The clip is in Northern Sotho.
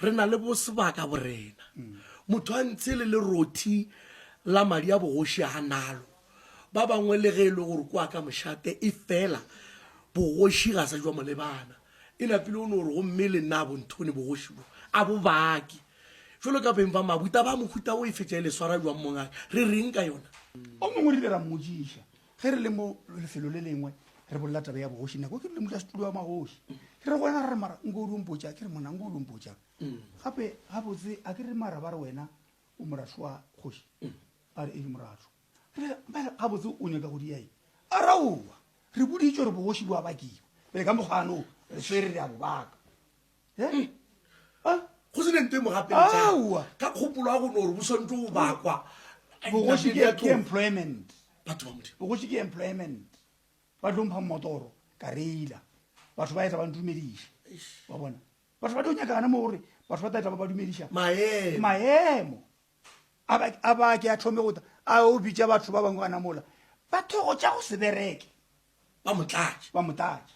Re na le bosebaka borena. Motho a ntshe le lerothi la madi a bogoši a nalo. Ba bangwe le ge e le gore kua ka mošate e fela bogoši ga sa jwa molebana. E napile o no re gomme le nna bonthone bogoši bo a bo bake. Jalo ka beng ba mabu taba ya mohuta o e fetša e le swara jwang mongaka? Re reng ka yona? O mongwe re ile ra mmotšiša ge re le mo lefelo le lengwe re bolela taba ya bogoši nako ke dule modulasetulo wa magoši ke re go wena re mara nko o di mpotša ke re mona nko o di mpotša gape gabotse a ke re mara ba re wena o moratho wa kgoši ba re e moratho re gabotse o nyaka go dia eng a raowa re boditšwe re bogoši bo a bakiwa pele ka mokgwano re swere re a bo baka Eh? Ah? Go se ne ntho e mo gapeletšang ka kgopolo ya go no gore bo swantse go bakwa. Bogoši ke employment. Batho ba Modimo. Bogoši ke employment. Ba tlo mpha mmotoro ka reila. Batho ba eta ba ntumediša. Wa bona? Batho ba tlo nyakana mo gore batho ba tla eta ba ba dumediša. Maemo. Maemo. A ba ke a thome go a o bitša batho ba bangwe gana mola. Ba thogo tša go se bereke. Ba mo tlatše. Ba mo tlatše.